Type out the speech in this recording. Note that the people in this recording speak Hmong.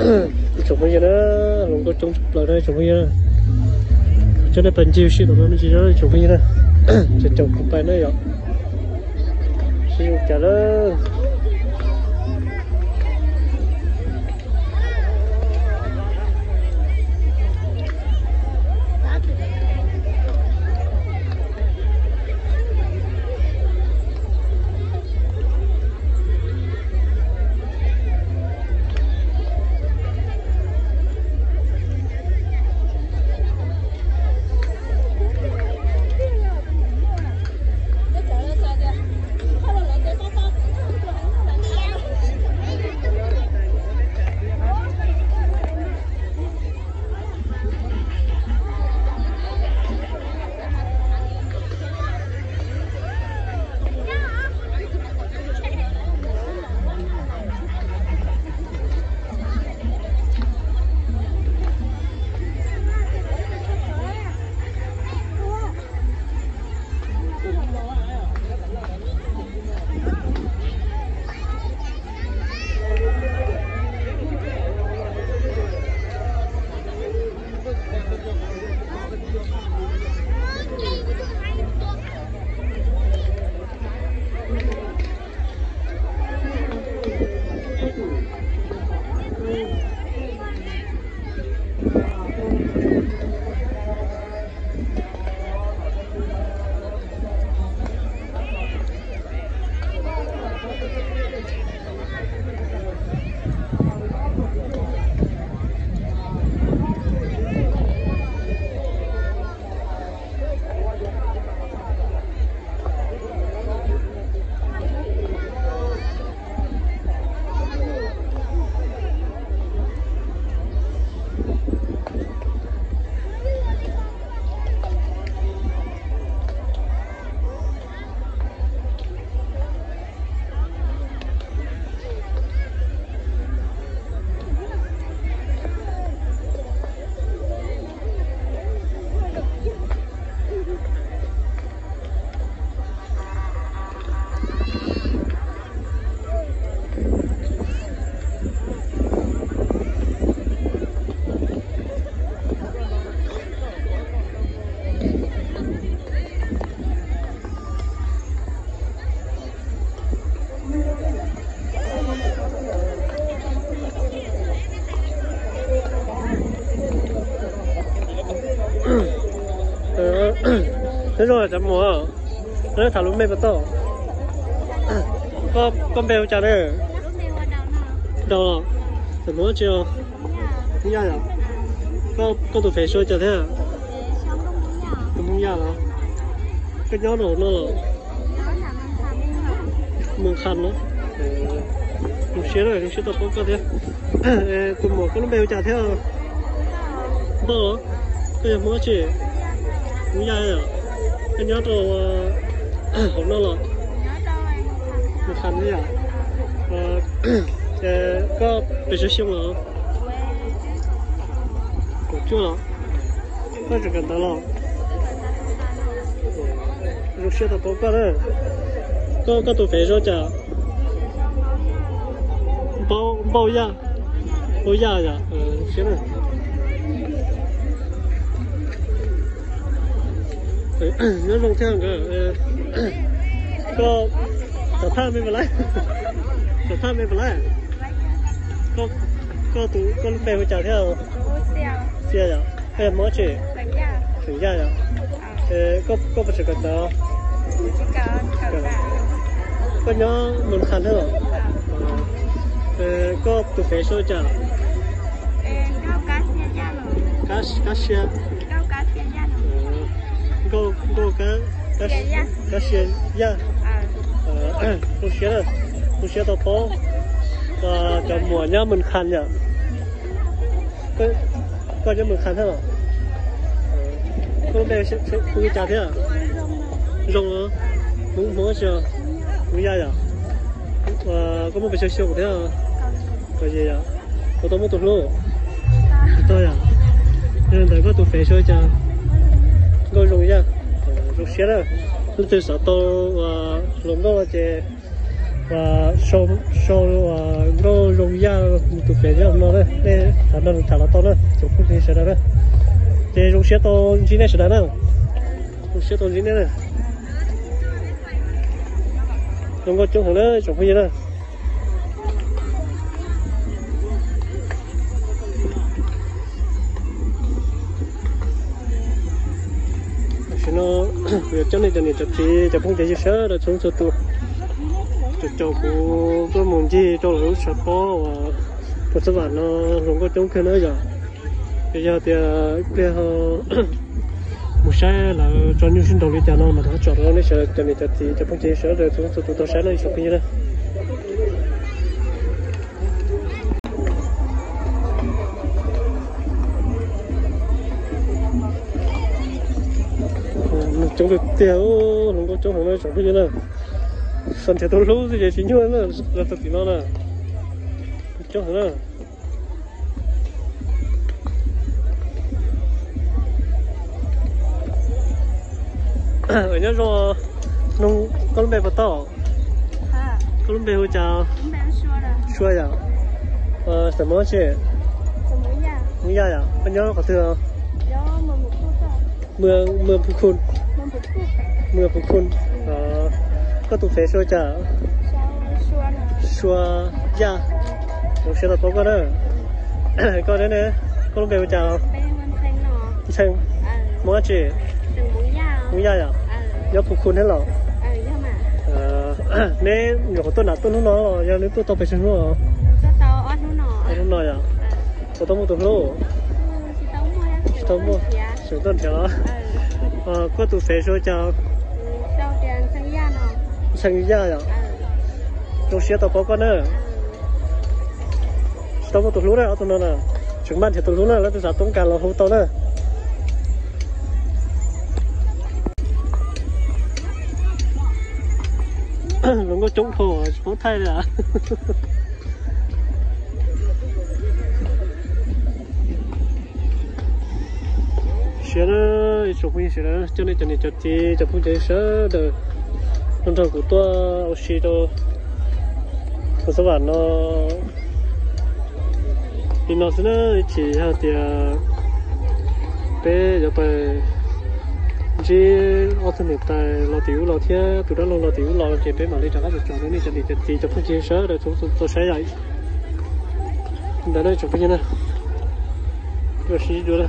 Tsoom phooj ywg na, hluas nkauj coob tshaj plaws na tsoom phooj ywg na. Coj nej pais ncig ua si tom no me ntsis na tsoom phooj ywg na. Ces caum kuv pais na yom. Sib zoo cas lawm. Nyob zoo cov muam, tham lub npe puas tau? Koj npe hu cas na? Daus los? Txawm Hmoob tsi os? Hmoob Yaj yom? Koj tus Facebook cas thiab? Tus Hmoob Yaj los? Koj nyob rau hauv no los? Mus Khas los? Zoo siab na, zoo siab tau paub koj thiab. Tus muam koj lub npe hu cas thiab? Npauj los? Koj yog Hmoob tsi? Hmoob Yaj yom? Koj nyob rau hauv no los? Mus Khas thiab yom? Koj pes tsawg xyoo los? Kaum cuaj los? Koj tseem kawm ntawv los? Zoo siab tau paub koj na. Koj, koj tus Facebook cas? Npauj, Npauj Yaj. Npauj Yaj yom? Zoo siab na. Nyob zoo thiab nkawd. Koj, tam thaj me puas laij? Tam thaj me puas laij? Koj tus, koj lub npe hu cas thiab? Xia yom? Koj yog Hmoob tsi? Xeem Yaj yom? Koj puas tseem kawm ntawv? Koj nyob Mus Khas thiab los? Koj tus Facebook cas? Kab Xia. Nkauj, Nkauj Kab Xia Yaj. Zoo siab, zoo siab tau paub cov muam nyob Mus Khas yom. Koj nyob Mus Khas thiab los? Koj lub npe hu cas thiab? Zoo os. Hmoob, Hmoob tsi os? Hmoob Yaj yom? Koj muaj pes tsawg xyoo thiab? Kaum yim yom? Puas tau muaj tus hlub? Tsis tau yom? Yog li ntawd koj tus Facebook cas? Nkauj Zoo Yaj. Zoo siab na. Leej twg xav tau hluas nkauj ces sau Nkauj Zoo Yaj mus Pem no na, nej tham no tham los tau na tsoom phooj ywg sawv daws na. Ces zoo siab tau ntsib nej sawv daws na. Zoo siab tau ntsib nej na. Zoo nkauj coob heev na tsoom phooj ywg na. Tam sim no kuv yuav coj nej cov niam cov txiv cov phooj cov ywg sawv daws txhua leej txhua tus caum kuv tuaj mus ncig rau lawv lub tshav pob uas puag xab vam no hluas nkauj coob kawg na yom. Ces yog tias ib pliag mus saib lawv tso nyuj sib nraus li cas no mas rov tsom rau nej sawv daws cov niam cov txiv cov phooj cov ywg sawv daws txhua leej txhua tus tau saib na ib tsoom phooj ywg na. Coob tiag tiag, hluas nkauj coob heev na tsoom phooj ywg na. Xav nrhiav tus hlub xwb ces tsis nyuaj na, los txog tim no na. Coob heev na. Nyob zoo, koj lub npe puas tau? Koj lub npe hu cas? Sua yom. Xeem Hmoob tsi? Hmoob Yaj yom. Koj nyob qhov twg? Mws Phu Khu. Mws Phu Khu. Koj tus fev sua cas? Sua Yaj. Zoo siab tau paub koj na. Koj ne, koj lub npe hu cas? Ntxhee. Hmoob dab tsi? Hmoob Yaj yom. Nyob Phu Khu thiab los? Neb nyuam qhuav tuaj nram tuaj hnub no los yog neb tuaj tau pes tsawg hnub? Hnub no yom. Puas tau muaj tus hlub? Tsis tau muaj, tseem tuaj nrhiav los? Koj tus fev sua cas? Ntxhee Yaj yom. Zoo siab tau paub koj na. Tsis tau muaj tus hlub na, ob tug no na. Tseem maj nrhiav tus hlub na, lawv tus xav toob kas los hu tau na. Hluas nkauj coob dhau tsis paub thaij li. Siab na, ib tsoom phooj ywg sawv daws, coj nej cov niam cov txiv cov phooj cov ywg sawv daws nrog kuv tuaj ua si rau puag xab vam no. Li no xwb na, ib chim yog tias peb yuav pais ntsib ob tug niam tais los tim ub los thiab tus dab laug los tim ub los ces peb mam li rov qab tsom tsom rau nej cov niam cov txiv cov phooj cov ywg sawv daws txhua txhua tus tau saib yom. Ntawd na tsoom phooj ywg na, ua si dua na.